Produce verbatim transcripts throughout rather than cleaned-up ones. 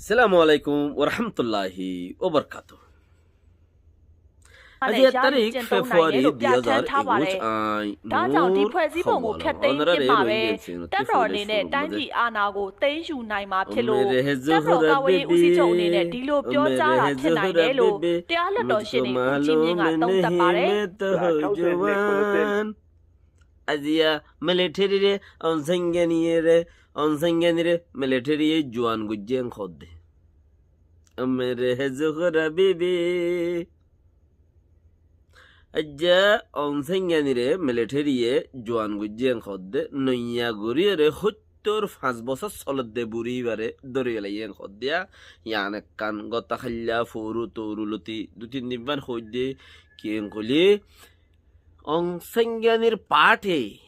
Assalamu alaikum warahmatulláhi wabarakátuhu. Aijja tarík February dui házar ekuic, añí Nur Hombol. Onoráre Rohingya channel ottú foila cúru gorí. တပ်မတော်အနေနဲ့ တိုင်းပြည်အာဏာကို သိမ်းယူနိုင်မှာဖြစ်လို့ Mere he Zohra Bibi, mere he Zohra Bibi, mujhko maloom nahi, main to ho juwaan. Aijja military re Aung San Suu Kyi re, Aung San Suu Kyi re military ye juwaan goijjé en hoódde. Mere he Zohra Bibi. Aijja Aung San Suu Kyi re military ye juwaan goijjé en hoódde, noiya gorí ore hóittor fañs bosór solodde buri íbare dóri felaiyé en hoódde. Yián ekkán gotá háilla foóru toóru loti dui tin din bad hoóidde ki en hoilé Aung San Suu Kyi r party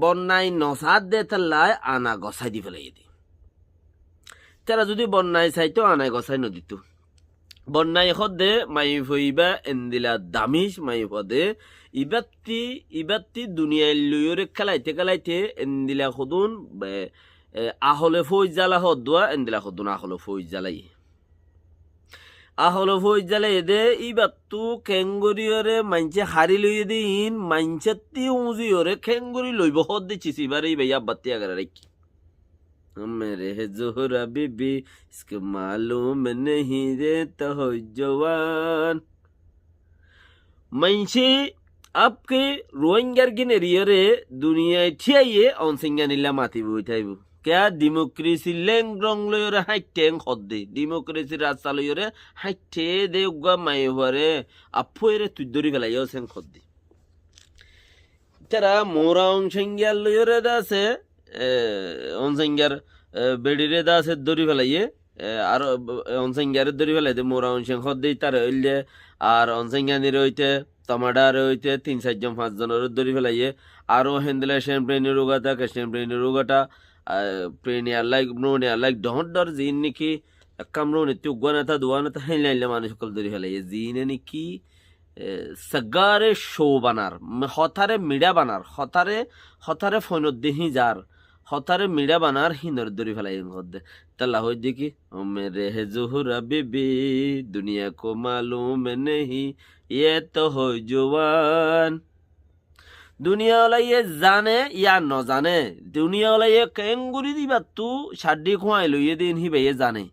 bonnai no saádde tállai ana gosái di felaiyé de. Tara zudi bonnai saitó, anai gosái no ditó. Bonnai hoódde maiyafua ibá endila damic maiyafua de, ibátti, ibátti duniyai loiyóre kélaite kélaite endila hodún, e, e, ahole fóuj zala hoódduwa, endila hodún ahole fóuj zalaiyé. Ahole fóuj zalaiyé de, íbattu keéngoríyore maincé harí loiyé de iín, maincótti úziyore keéngorí loibó hoódde cis ibáre íba yábbatti agara raikké. Mere he Zohra Bibi, isko maloom nahi, ye to ho juwaan. Maincé apke Rohingyar gín eriyóre duniyai thíyaiyé Aung San Suu Kyi lla mati boi táibo. Kiyá dimokrasi leng rong loiyóre háitte en hoódde. Dimokrasi rasta loiyóre háitte de uggúa maiyafuare affúaire tui dóri felaiyós en hoódde. Tara Mura Aung San Suu Kyi loiyóre de asé, e, Aung San Suu Kyi r, e, beçire de asé dóri felaiyé, e, aró, e, Aung San Suu Kyi re dóri felaiyé de Mura Aung San hoódde ítare óilde, ar Aung San Suu Kyi re óite, Tamada re óite, tin sair zon fañs zonore dóri felaiyé, aró héndilla Shem Preni Rugata, Keshem Preni Rugata, a, Preni Alai, Mroni Alai, dhoóñr dhoóñr ziín niki, ekkán Mroni ttu uggúa neta, duwá neta, héilla héilla manúic ókkol dóri felaiyé, ziíne niki, e, sagare show banar, me-, hotáre miçá banar, hotáre, hotáre foinot de hín zar, hotáre miçá banar hínor dóri felaiyé en hoódde. Talla hoóidde ki, o mere he Zohra Bibi, duniya ko maloom nahi, ye to ho juwaan. Duniya olaye zane ya no zane, duniya olaye keéngorí íbattu caddí kúai loiyé de iín híbaye zane.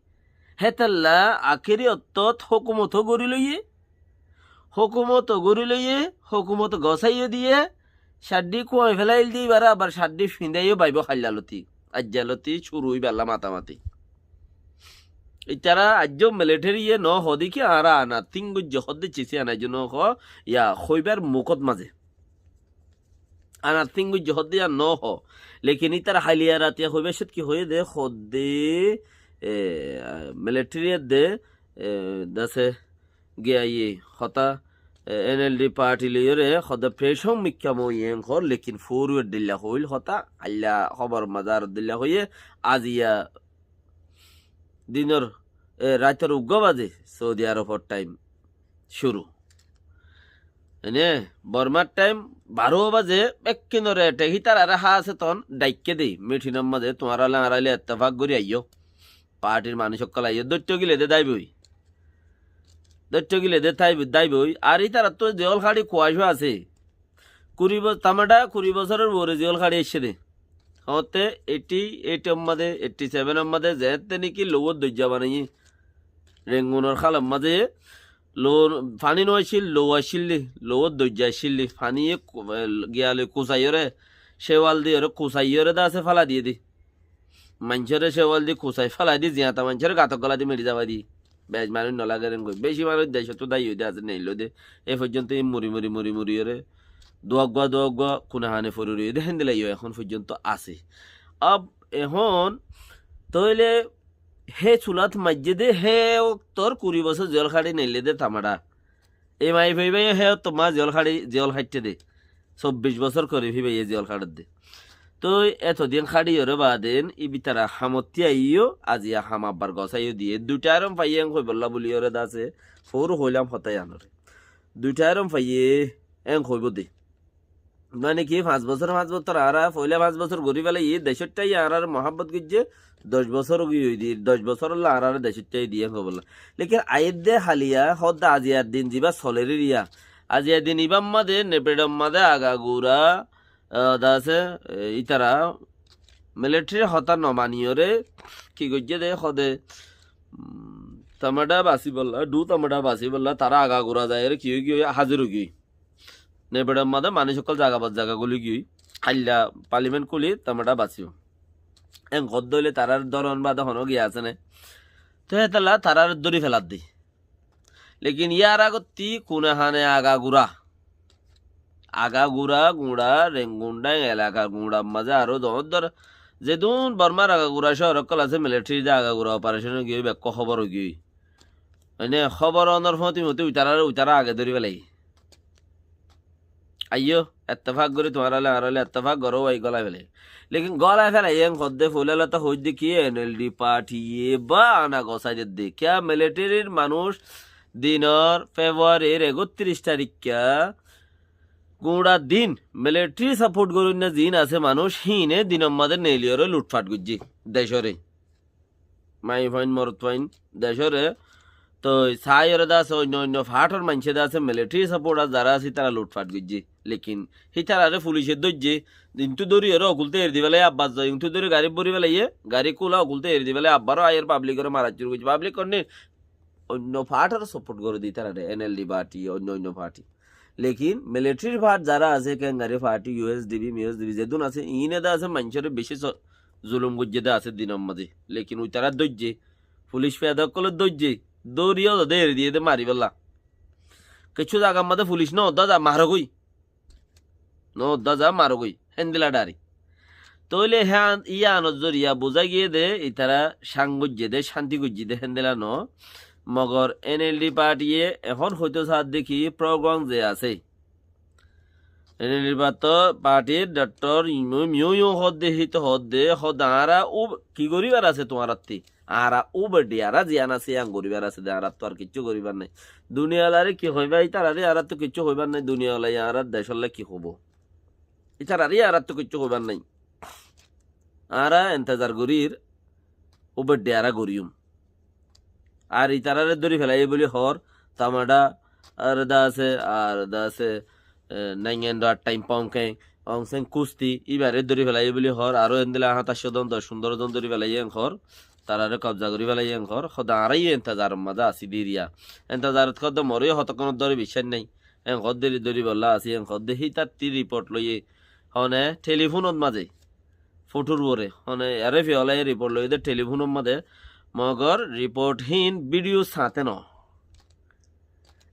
Hétalla akéri ottót hókumot ó gorí loiyé, hókumot ó gorí loiyé, hókumot gosáiyo diyé, caddí kúai felaiyél de íbare abar caddí fiñdáiyo baibó háilla loti. Aijja loti cúru óiballa matamati. Ítara aijjó military ye no hoó de ki añára ana tíng goijjé hoódde cisí ana aijjó no hoó, ya hoibár mukót mazé. Ana tíng goijjé hoódde ya no hoó. Lekin ítara háiliya ratiya hoibár cót ki hoiyé de hoódde, e, military edde, e, dase giyaye hotá, e, N L D party loiyóre hotá pressure mikká moiyé en hoór, lekin fóru eddilla hoóil hotá, ailla hóbor mazar eddilla hoiyé, aziya dinor, e, raitor uggúa bazé Saudi Arobor time cúru. Ene, Bormar time baró bazé, bekkúnore ete hítarare háse ton dhaikké de, meeting or mazé tuáñra le añára le ettefak gorí aiyó. Partyr manúic ókkol aiyó, dóitto gile de dáiboi. Dóitto gile de táibo-, dáiboi. Ar ítarattú ziyól háçi kuwacó asé. Kuri bo-, Tamada kuri bosóror uore ziyól háçi aiccé de. Hoóñtte eighty eight or mazé, eighty seven or mazé, zeéñtte niki louwór doijja banaiyé. Rengunor hálor mazé lou, faní no accíl, lou accíl de, louwór doijja accíl de. Faníye ku-, e, giyaloi kusaiyóre, céwal diyóre, kusaiyóre de asé félai diyé de. Maincóre céwal di kusai félai di, ziyañta maincóre gator gola di meri zaba di. Bec manúic no lager engoi. Beci manúic decóttu dái ói de asé, neilló de. E foijjonto e muri muri muri muri óre. Duwa uggúa, duwa uggúa, kune hane fori roiyé de, héndilla yó ehón foijjonto asé. Ab ehón, tóile hé sulat maijjé de, hé októr kuri bosór ziyól háçi neillé de Tamada. E maiyafua ibáye hé otto ma ziyól háçi, ziyól háitte de. Sobbic bosór korib híbaye ziyól háçedde. Toi etodin háçiyóre baade íbitara hamottí aiyó, aziya ham abbar gosáiyo diyé. Duitá erom faiyé en hoibolla buliyóre de asé, foóru hoilam hotá iyanore. Duitá erom faiyé en hoibó de. Mane ki, fañs bosór, fañs bosór, añára foila fañs bosór gorí felaiyé, decór tháiye añárare muhábbot goijjé, Doc bosór ói giyói de, doc bosórolla añáráre decót táki diyé hoibolla. Lekin aiyér de háliya, hoódde aziyar din zibá solér eriya. Aziyar din ibár mazé, Nefedor mazé agagura, ah, de asé, e, ítara military hotá nomaniyóre ki goijjé de, hoóde, um, tamada basíbolla, dhu tamada basíbolla, tará agagura zaiyóre ki ói giyói, házir ói giyói. Nefedor mazé manúic ókkol zaga bad zaga guli giyói. Háilla parliament kúli tamada basíbo. Eén hoódde óile tarár dóron bade honó giya asé né? Te hétolla taráre dóri feladde. Lekin yar agottí kune hane agagura, agagura, guñça, Rengún Dháing elakar guñçar mazé aró doñr dóñr zedún Bormar agagura cóor ókkol asé, military de agagura operation ói giyói, bekkún hóbor ói giyói. Mane hóbor onor fóti fóti uitarare uitara age dóri felaiyé. Aiyó, ettefak gorí tuáñrale añárale ettefak goró, uwai gólai felaiyé. Lekin gólai felaiyé eén hoódde, foila lota hoóidde ki, N L D party ye bána gosái dedde. Kiyá militaryr manúic dinor Februaryr ekottiríc tarikká guñça din military support goróinna ziín asé manúic, híine dinor mazé neeliyóre lutfat goijjé decóre. Maiyafuain, morotfuain, decóre. Toi saiyóre de asé, oinno oinno fáthor maincé de asé, military supporter zará asé, ítara lutfat goijjé. Lekin hítarare fulice dóijje, intú dóri ere okulté eri di félaiye, abbar zai intú dóri garit bóri félaiye, gari kúla okulté eri di félaiye, abbaró aiyóre public ore mara cúru goijjé. Public hon ni, oinno fáthore support goré de ítarare, N L D party, oinno oinno party. Lekin military part zará asé, kengari party, U S D P, M U S D P, zedún asé, iíne de asé, maincóre beci so-, zulum goijjé de asé dinor mazé. Lekin uitará dóijje, fulic fiyada ókkole dóijje, dóriyo de eri diyé de mari bolla. Kessú zagar mazé fulic no udda za maro goi. No udda za maro goi. Héndilla dhari. Tóile hían, yíanor zoriya buzá giyé de, ítara cán goijjé de, cánti goijjé de, héndilla no. Mogor N L D party ye ehón hoitó saádde ki program ze asé. N L D party, party doctor Myung Myung Yong hoódde, híte hoódde, hoódde añára ub-, ki goríbar asé tuáñrattí? Añára ubeddi añára ziyán asé, yían goríbar asé de, añárattú ar kiccú goríbar nái. Duniyalaré ki hoibá, ítararé añárattú kiccú hoibár nái, duniyalai añárar decólla ki hoibó. Ítararé añárattú kiccú hoibár nái. Añára entezar gorír, ubeddi añára goríyum. Ar ítararé dóri felaiyé buli hoór, Tamada, ar de asé, ar de asé, e, Naingyendo Attaim Pongkeng, Aung San Kusti, íbaré dóri felaiyé buli hoór, aró endilla háñt aiccó zon, doc fundóro zon dóri felaiyé en hoór, tararé kobza gorí felaiyé en hoór, hoódde añára yó entezaror mazé así de eriya. Entezarot hoódde moré yó hotókkonor dóri biccác nái. En hoódde eri dóri bolla así, en hoódde hítattí report loiyé. Hone telifónot mazé. Fothur uore. Hone R F A walaye report loiyé de telifónot mazé. Mogor report hín video sañte no.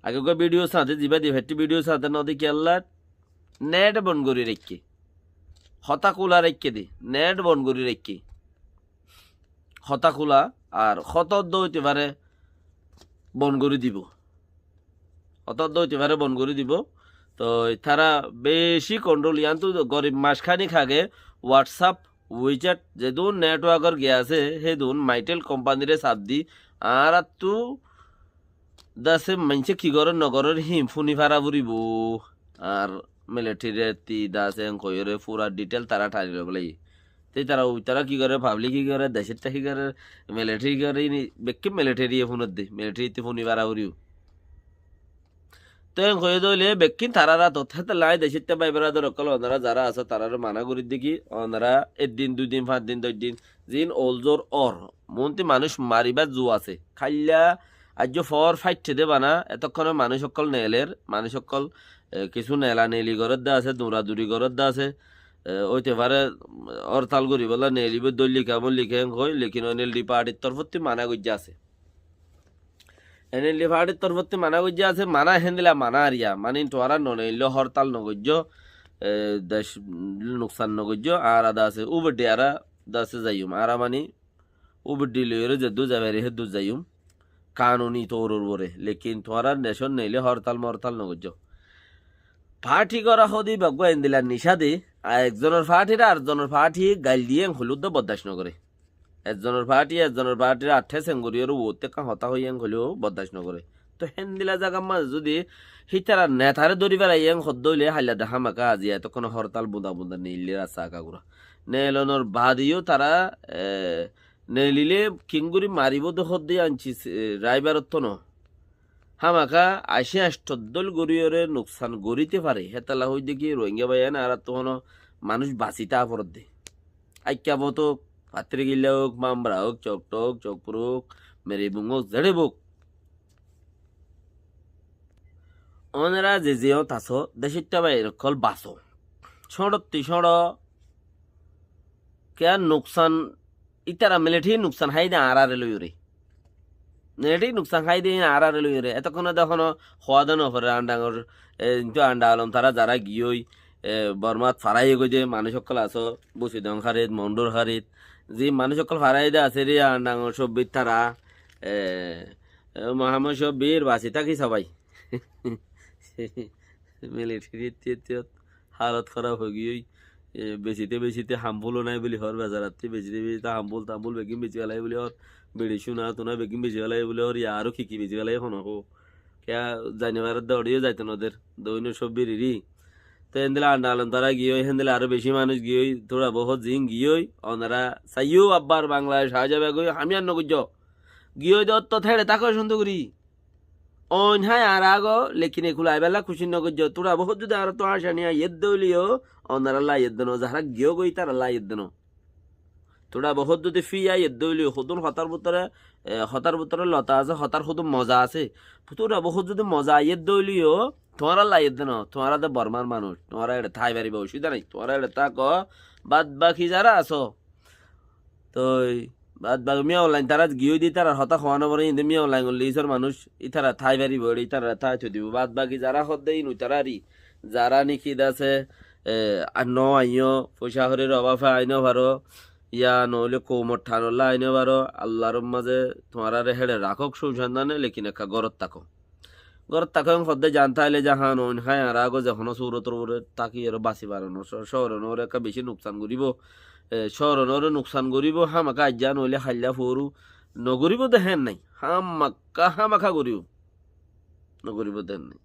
Age uggwá video sañte, zibá difattí video sañte no de kiyólla, net bon gorí raikké. Hotá kúla raikké de, net bon gorí raikké. Hotá kúla, ar hotá udda óite fare bon gorí dibou. Hotá udda óite fare bon gorí dibou. Toi tará beci control, yíantu gorib mac hánik age WhatsApp, WeChat, zedún networkor giya asé, hédun Mytel company re saf di, añárattú de asé maincé ki gorér no gorér híin fúni fara foribóu. Ar military ttí de asé en hoiyóre fura detail tará thani loi félaiye. Te tará, tará ki goré, public e ki goré, decót táki ki goré, military e ki goré, ini bekkín military ye fúnedde, military ttí fúni fara foribóu. Te en hoiyé de óile bekkín tarár átot, hétolla añí decóitta bái beradar ókkol, onora zará asó, taráre mana gorídde ki, onora ek din, dui din, fañs din, doc din, ziín oul zor ór, muúnti manúic maribár zu asé. Káilla aijjó foór fáiththé dé bana, etókkone manúic ókkol neeler, manúic ókkol, e, kissú neela neeli gorédde asé, duñra duñri gorédde asé, e, óite fare, mm, hórtal goríbolla neelibóu dóilla kamóilla en hoói, lekin N L D partyr torfótti mana goijjé asé. N L D partyr torfótti mana goijjé asé, mana héndilla mana ariya, mani tuáñra no neilló hórtal no goijjó, e, dec nuksan no goijjó, añára de asé, ubeddi añára de asé zaiyum, añára mani ubeddi loiyóre zeddúr zai fari héddúr zaiyum, kanuni touror uore, lekin tuáñra decót neillé hórtal mórtal no goijjó. Party gorá hoóde íba uggwá endilla nicá de, ar ekzonor partyre arekzonor party gail diyé en hoilé uddá boddac no goré. Ekzonor party, ekzonor partyre aththé seng goríyoré uottú ekkán hotá hoiyé en hoiléyo boddac no goré. Toi héndilla zagar mazé zudi hítara netaré dóri felaiyé en hoddé óile háilla de hámaka aziya etókkone hórtal bunda bunda neillé rasta agagura. Neelonor baade yó tará, e, Neelilé kengóri maribóu de hoódde yían cis, e, raibarottú noó. Hámaka aiccí añcthoddóil goríyoré nuksan goríte fare. Hétolla hoóidde ki Rohingya báiyain añáráttu honó manúic basi táa foredde. Aikka bóut óuk, Fattirikilla óuk, Mambra óuk, Cokthó óuk, Cokfur óuk, Meribung óuk, zeçé bóuk. Ónora ze ziyót asó, decóitta báiyain ókkol basó. Cóñçottí cóñço, kiyá nuksan, ítara militari nuksan háiye dé añáráre loiyóre. Militari nuksan háiye dé añáráre loiyóre. Etókkone de honó hoóa de noforé Añdhañor, e, intú Añdha Alom tará zará giyói, e, Bormát faráiye goi dé manúic ókkol asó, Busidong hárit, Mondur hárit, ze manúic ókkol faráiye dé asé ré Añdhañor Cobbir tará, e, e, Muhammod Cobbir basi táki sabái. Militari tiyót tiyót hálot hóraf óigiyói, e, besite besite hambúl nái buli hoór, bezarattí besite besite hambúl tambúl beggín besi félaiye buli hoór, biri cúna tuna beggín besi félaiye buli hoór, yá aró ki ki besi félaiye honó hoó. Kiyá zani faredde oçé yó zaito noder, doóino cóbbiriré. Te héndilla Añdha Alom tará giyói, héndilla aró beci manúic giyói, túra bohót ziín giyói, onora saiyó abbar Bangladec aái zaibá goi, ham yían nogoijjó. Giyói de ottót héçe táko cúndor gorí. Oin hái añára ágo, lekin ekul aibálla kucíc nogoijjó. Túra bohót zudi añáráttu áñcani aiyédde óileyo, onorálla aiyédde noó, zará giyógoi ítaralla aiyédde noó. Túra bohót zudi fí aiyédde óileyo, hodún hotár bútore, e, hotár bútore lota asé, hotár hodún moza asé. Túra bohót zudi moza aiyédde óileyo, tuáñrálla aiyédde noó, tuáñra de Bormár manúic, tuáñra eçe tái faribá, ocubida nái, tuáñra eçe táko, bad baki zará asó, toi, bad baki Min Aung Hlaing tará giyói de ítarar hotá hoóa noforé, inde Min Aung Hlaing or lisor manúic, ítara tái faribó, eçe ítarare tái toi dibó. Bad baki zará hoódde íin uitarari, zará niki de asé, e, ar no aiyó, foicá horir obafe ai nofaró, yá noóile koumor thanolla ai nofaró, Allar mazé tuáñráre héçe rakók cúcandane, lekin ekka górot táko. Górot táko en hoódde zan táile zahan oin hái añára ágo ze honó surotor uore táki ere basi faron, cóoron uore ekka beci nuksan goríbo, e, cóoron uore nuksan goríbo, hámaka aijja noóile hailla foóru nogoríbo de héen nái, hámaka, hámaka goríbo, nogoríbo de héen nái.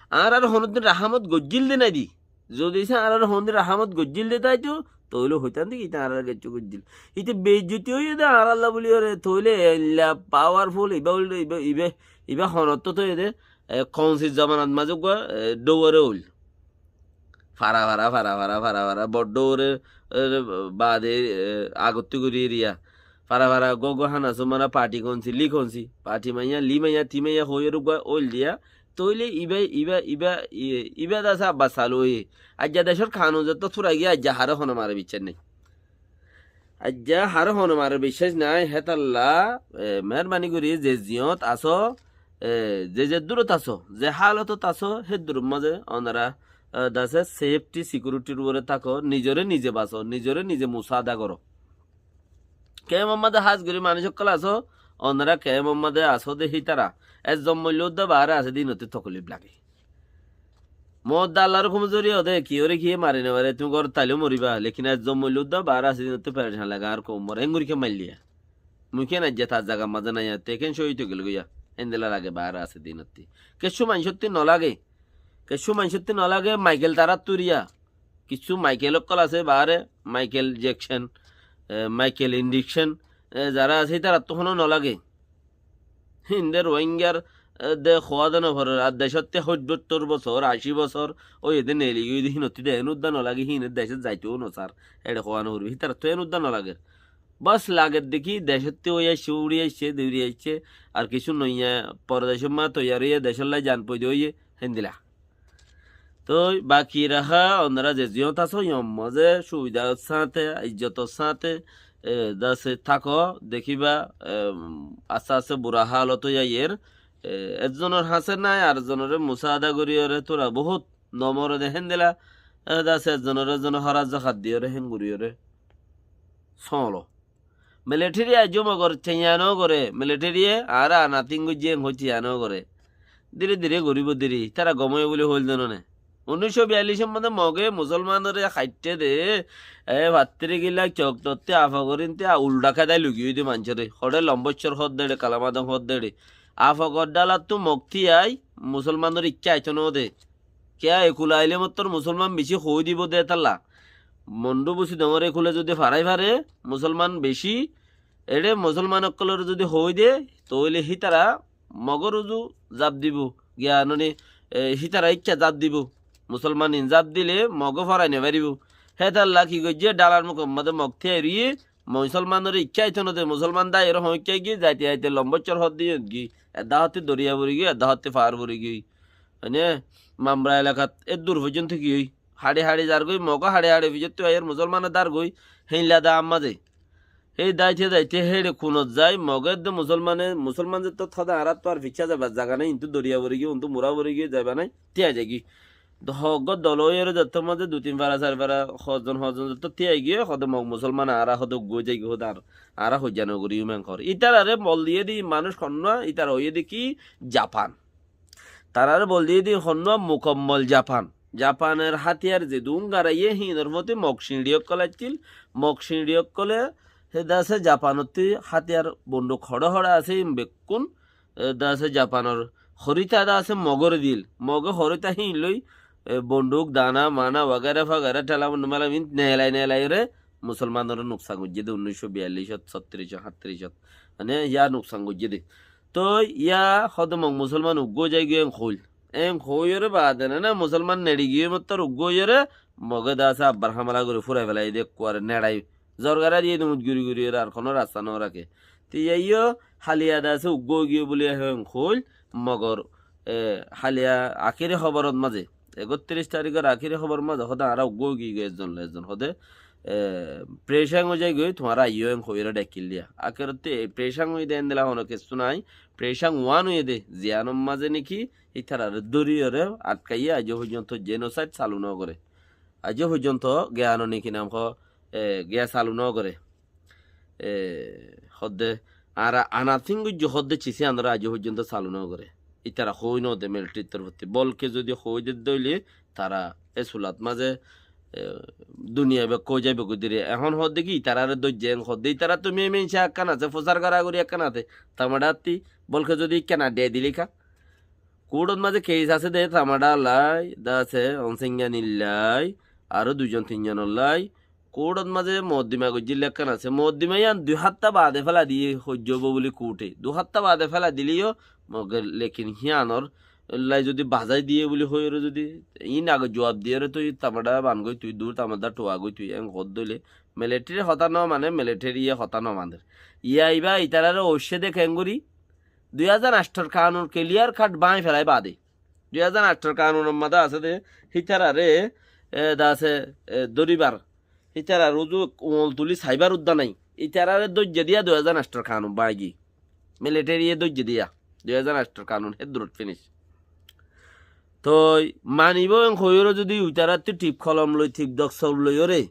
Añárar honódin rahámot goijjíl de nái di, zodi se añárar honódin rahámot goijjíl de táito, toóile hoitám de ki íte añárar kessú goijjíl. Íte beizzoti óiye de añárálla buli ore, toóile eilla powerful, ibá óilde, ibá, ibá, ibá honóttu óiye de, e, kounsir zomanat mazé uggúa, e, dhouware óil. Fara fara, fara fara, fara fara, bor dhouware, e, baade, e, agottí gorí eriya. Fara fara, gó gó hána sumana, party kounsi, li kounsi, party maiya, li maiya, ti maiya hoiyóre uggúa óil diya, toóile ibá, ibá, ibá, i-, ibá de asé abbar salu óiye. Aijja decór kanun zettó túra giyé, aijja haré honó mare biccác nái. Aijja haré honó mare biccác nái, hétalla, e, meherbani gorí ze ziyót asó, e, ze zeddúrot asó, ze hálotot asó, héddúror mazé onora, e, de asé safety, security r uore táko, nizoré nize basó, nizoré nize musaada goró. Kemor mazé hás gorí manúic ókkol asó, onora kemor mazé asó de hítara, ezzon moillé uddá baáre asé de ínottú tokolif lage. Moódde Allar hókum zoriya óde, kiyóre kiyé mari nofaré, tuñí górot táileó moribá, lekin ezzon moillé uddá baáre asé de ínottú perecan lage, añár koumor, engorí kiyé maillé yá. Mui kiyé aijja tar zagar mazé nái yá, te kén cóhid ói gelgói yá, héndilla lage baáre asé de ínottú. Kessú maincótti nolage, kessú maincótti nolage, Maikel taráttu eriya. Kissú Maikel ókkol asé baáre, Maikel Jekcen, e, Maikel Indikcen, e, zará asé, ítarattú honó nolage. Híinde Rohingyar, e, de hoóa de noforer, ar decótte hóit bottor bosór, ací bosór, óiye de neeli giyói de híinottí de eén uddá nolage, híine decót zaitóu nosár, eçe hoóa noforibó, hítarattú eén uddá nolager. Bas lager de ki, decótte ói aiccé, uçí aiccé, deuri aiccé, ar kissú noiya porodecót ma toiyar óiye, decólla zan foida óiye, héndilla. Toi baki raha, onora ze ziyót asó, yór mazé cubidar sáñte, izzotor sáñte, e, de asé táko, dekíba, e, aste aste bura hálot ói aiyér, e, ezzonor hañsé nái, ar ezzonoré musaada goríyoré, tura bohút nomoré de héndilla, e, de asé ezzonor ezzone hórazza haddíyoré, hén goríyoré. Sólo. Militeri aijjó Mogor thiañ no goré, militeri ye añára anatin goijjé en hoi thiañ no goré. Dire dire goríbo dire, ítara gom óiye buli hoil de no né. Unnúic cót biyallic or modé Moge musolmanoré haitté de, e, Fattirikilla, Coktottí, Afogor íntí, a, uldha kedai lugiyói de maincóre. Hoçé Lomboccor hoódde eçé, Kalamadong hoódde eçé. Afogor dhálattú Mog tíai musolmanoré ikká aitó no de. Kiyá ekul aile mottor musolman bicí hoói dibo de tálla. Mondhú busi doñr e kúle zodi farai fare, musolman beci, eçe musolman ókkolore zodi hoói de, tóile hítara Mogor uzu zaf dibo, giya noni, e, hítara ikká zaf dibo. Musolman in zaf dile Mogé forai no faribo. Hétalla ki goijje, dhalar mukor mazé Mog tíai roiye, musolmanore ikká aito no de, musolman daiyore hoói ikká giyói, zaite zaite lomboccor hoddé iyót giyói, edda hotte doriya fori giyói, edda hotte far fori giyói. Mane, Mamra elakat eddur foijjonto giyói. Haçi haçi zargoi, Mogó haçi haçi fijottú aiyór musolmane dárgoi, héilla dá ammá ze. Héi daite daite héçe kunot zai, Mogé edde musolmane, musolman zettót hodé añárattu ar ficcá zaibar zaga nái, intú doriya fori giyói, untú mura fori giyói, zaiba nái, tíai zaigói. Hoggwá dol óiyore zettót mazé dui tin fara, sair fara, hozzon hozzon zettót tíai giyói, hodé Mog musolman añára hodé uggúa zaigói, hodé ar, añára hoijja no gorí umen hor. Ítarare bol diyé de manúic honnúa, ítara óiye de ki? Japan. Tarare bol diyé de honnúa mukammol Japan. Japanor hátiyar zedún garaiyé híinor fóti Mog siñçi ókkol accíl. Mog siñçi ókkole hé de asé Japanottú hátiyar bonduk hoçé hoçé asé híin bekkún, e, de asé Japanor horita de asé Mogore dil. Moge horita híin loi, e, bonduk, dana, mana, wagera fagera, thela mundu mela híin neelai neelaiyore musolmanore nuksan goijjé de unnic cót biyallic ot, sottiríc ot, háttiric ot. Mane yá nuksan goijjé de. Toi yá hodé Mog musolman uggúa ói zaigói en hoil. En hoiyóre baade nana musolman neçi giyói mottor uggúa óiyore Moge de asé abbar hámela gorí fúrai félai de ekkuare neçai. Zorgara diyé de mut guri guri ore ar honó rasta no raké. Te yá yó haliya de asé uggúa ói giyói buli en hoil Mogor, e, haliya akéri hóborot mazé. Ekottiríc tarikor akéri hóbor mazé hodé añára uggúa ói giyói ezzon loi ezzon hodé, e, perecán ói zaigói, tuáñra aiyó en hoiyóre dhakkíl diya. Akérotte e perecán óiye de endilla hono kessú nái, perecán uán óiye de, ziyanor mazé niki ítarare dóriyore atkaiyé aijjó foijjonto genocide salu no goré. Aijjó foijjonto giyano niki nam ho, e, giya salu no goré. E, hodde, añára anathing goijjó hodde cis iyanore aijjó foijjonto salu no goré. Ítara hoói no de military torfótti. Bolke zodi hoói de dóile tara e sulat mazé, e, duniya bekkún ói zaibo goi diri. Ehón hoódde ki ítarare dóijje en hoódde. Ítarattu meme inca ekkán asé, fusar gora gori ekkán asé. Tamaçatti bolke zodi ikkán addiyai dilika. Kuçot mazé keis asé de Tamaçar lai, de asé Onsengyani lai, aró duizon tinzonor lai. Kuçot mazé mokoddima goijjíl ekkán asé. Mokoddima yián dui háfta baade félai diyé hoijjé óibo buli kuçe. Dui háfta baade félai dile yó, moge lekin híyanor lai zodi bazai diyé buli hoiyóre zodi, iín age juab diyóre tui Tamaça bangói tui, dur Tamaça thuagói tui, en hoódde óile, military hotá no mane, military ye hotá no maner. Yá ibá ítarare oiccé de keéngorí, dui házar añcthor kanun clear cut báñgi félai baade. Dui házar añcthor kanunor mazé asé de, hítarare, e, de asé, e, dóribar, hítarar uzu uñol tuli saibár udda nái. Ítarare dóijje diya dui házar añcthor kanun báñgi. Military ye dóijje diya. Dui házar añcthor kanun hé durot finish. Toi manibó en hoiyóre zodi uitarattú thip kolom loi, thip doksol loiyóre,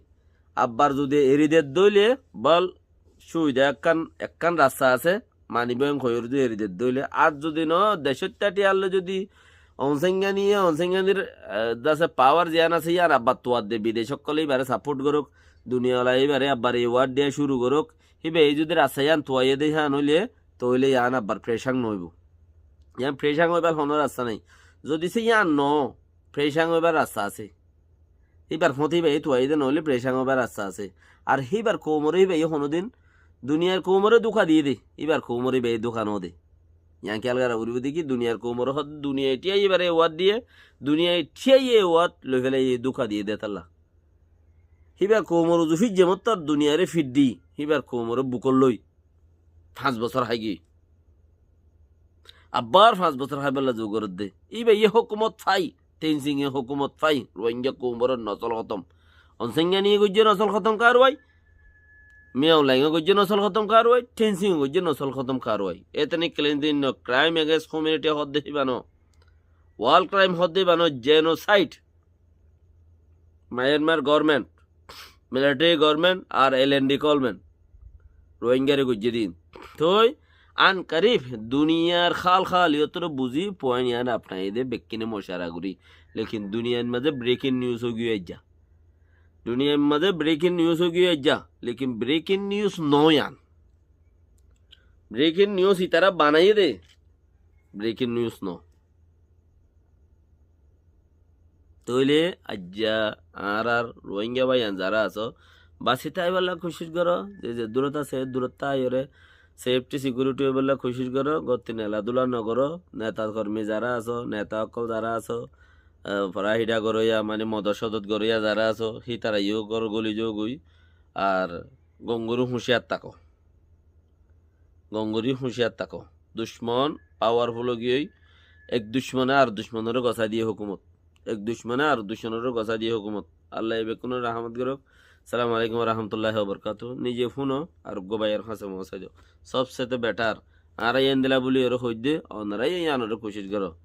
abbar zodi eri de dóile, bol cúbida ekkán, ekkán rasta asé, manibó en hoiyóre zodi eri de dóile. Ar zodi no, decót táti arle zodi Onsengyani ye, Onsenganir, e, de asé power ziyán asé, yián abbar tuadde, bidec ókkole íbare support gorók, duniya ola íbare abbar award diya cúru gorók, híba e zodi rasta yián tuaiyé de yián óile, tóile yián abbar perecán no óibo. Yián perecán óibar honó rasta nái. Zodi se yián no, perecán óibar rasta asé. Híbar fóti híbaye tuaiyé de noóile perecán óibar rasta asé. Ar híbar koumoré híbaye honódin duniyar koumoré dúka diyé de, híbar koumoré híbaye dúka no de. Yián kiyal gora foribó de ki duniyar koumoré hoó de duniyai thíyaiyé híbare award diyé, duniyai thíyaiyé award loi félaiye dúka diyé de tálla. Híbar koumor uzu fijje mottor duniyaré fiddi, híbar koumoré bukót loi. Fañs bosór háigiyói. Abbar fañs bosór háibolla zu gorédde. Íba ye hókumot fai, Tenzin e hókumot fai, Rohingya koumor nosol hótom. Onsengyani e goijjé nosol hótom karuwai, Min Aung Hlaing e goijjé nosol hótom karuwai, Tenzin e goijjé nosol hótom karuwai. Ethnic cleansing no, crime against humanity hoódde híba no. War crime hoódde híba no, genocide. Myanmar government, military government ar L N D government Rohingyare goijjé din. Toi an karib duniyar hál hál iyottore buzi point yián apnaiye de bekkine mocara gori. Lekin duniyar mazé breaking news ói giyói aijja. Duniyar mazé breaking news ói giyói aijja. Lekin breaking news no yián. Breaking news itara banaiye de. Breaking news no. Tóile aijja añárar Rohingya báiyain zará asó, basi táibolla kucíc goró, ze zeddúrot asé, eddúrot táiyoré safety security óibolla kucíc goró, góttin eladúla nogoró, neta kormi zará asó, neta ókkol zará asó, ah, fora hída goróya, mani modot codot goróya zará asó, hítara yó gór góli zogói, ar gom gorí húciyar táko. Gom gorí húciyar táko. Ducmon powerful ói giyói, ek ducmone ar ducmonoré gosái diyé hókumot. Ek ducmone ar ducmonoré gosái diyé hókumot. Allah e bekkúnore rahámot gorók. Assalamu alaikum wa rahmatullahi wa barakatuhu. Nize fúno ar uggwá báiyor hañsé foóñsai do. Sobsete better. Añára yéndilla buli eré hoidde, onorá yó yíanoré kucíc goró.